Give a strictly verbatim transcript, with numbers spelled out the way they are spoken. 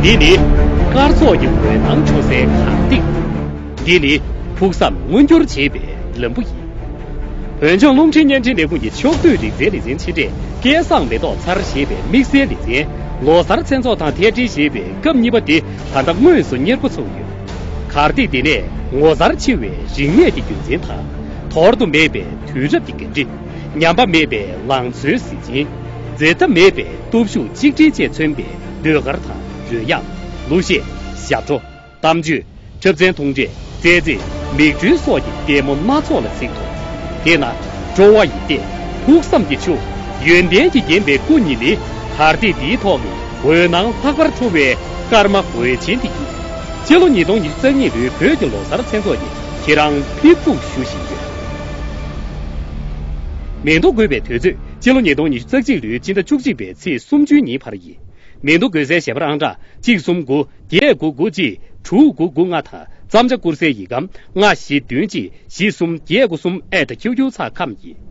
འདི་ནི་སྐར་ཚོགས་ཀྱི་འོད་སྣང་འཕྲོ་སའི་གར་སྟེགས། འདི་ནི་ཕུགས་བསམ་མངོན་འགྱུར་བྱེད་པའི་ལམ་བུ་ཡིན། བོད་ལྗོངས་རླུང་འཕྲིན་བརྙན་འཕྲིན་ལས་ཁུངས་ཀྱི་ཕྱོགས་བསྡུས་རིག་རྩལ་ལེ་ཚན་ཆེ་གྲས་སྐལ་བཟང་མེ་ཏོག་ཚར་ཞེས་པའི་དམིགས་བསལ་ལེ་ཚན། ལོ་གསར་མཚན་ཚོགས་དང་ཐད་འབྲེལ་ཞེས་པའི་སྐབས་གཉིས་པ་འདི་ད་ལྟ་དངོས་སུ་གཉེར་འགོ་ཚུགས་ཡོད། གར་སྟེགས་འདི་ནས་ངོ་མཚར་ཆེ་བའི་རིག་གནས་ཀྱི་རྒྱུན་འཛིན་དང་། དོར་དུ་མེད་པའི་དུས་རབས་ཀྱི་འགན་འཁྲི། ཉམས་པ་མེད་པའི་ལང་ཚོའི་གཟི་བྱིན། འཛད་མཐའ་མེད་པའི་སྟོབས་ཤུགས་གཅིག་སྒྲིལ་བཅས་མཚོན་པའི་ཟློས་གར་དང་རོལ་དབྱངས། གླུ་གཞས། ཞབས་བྲོ། གཏམ་བརྗོད། འཁྲབ་ཚན་ཐུང་གྲས། རྩེད་འཛིན། མིག་འཕྲུལ་སོགས་ཀྱི་ལྟད་མོ་སྣ་ཚོགས་ལ་གཟིགས་ཐུབ། དེས་ན། སྤྲོ་བ་ཡི་ལྟས། ཕུགས་བསམ་གྱི་ཆུ། ཡོན་ཏན་གྱིས་བརྒྱན་པའི་སྐུ་ཉིད་ནི། གར་སྟེགས་འདིའི་ཐོག་ནས་འོད་སྣང་ལྷག་པར་འཕྲོ་བའི་སྐར་མ་འོད་ཆེན་དེ་ཡིན། སྤྱི་ལོ་ཉིས་སྟོང་ཉི་ཤུ་རྩ་གཉིས་ལོའི་བོད་ཀྱི་ལོ་གསར་མཚན་ཚོགས་ཀྱིས་ཁྱེད་རང་ཕེབས་སྒུག་ཞུ་བཞིན་ཡོད། མེ་ཏོག་འགོད་པའི་དུས་ཚོད། སྤྱི་ལོ་ཉིས་སྟོང་ཉི་ཤུ་རྩ་གཅིག་ལོའི་སྤྱི་ཟླ་བཅུ་གཅིག་པའི་ཚེས་སུམ་ཅུ་ཉིན་བར་ཡིན། མེ་ཏོག་འགོད་སའི་ཞལ་པར་ཨང་གྲངས་གཅིག་གསུམ་དགུ་བརྒྱད་དགུ་དགུ་གཅིག་དྲུག་དགུ་དགུ་ལྔ་དང་། བརྩམ་བྱ་བསྐུར་སའི་ཡིག་སྒམ་ལྔ་བཞི་བདུན་གཅིག་བཞི་གསུམ་བརྒྱད་དགུ་གསུམ་at qq ཚགས་ཁམས་ཡིན།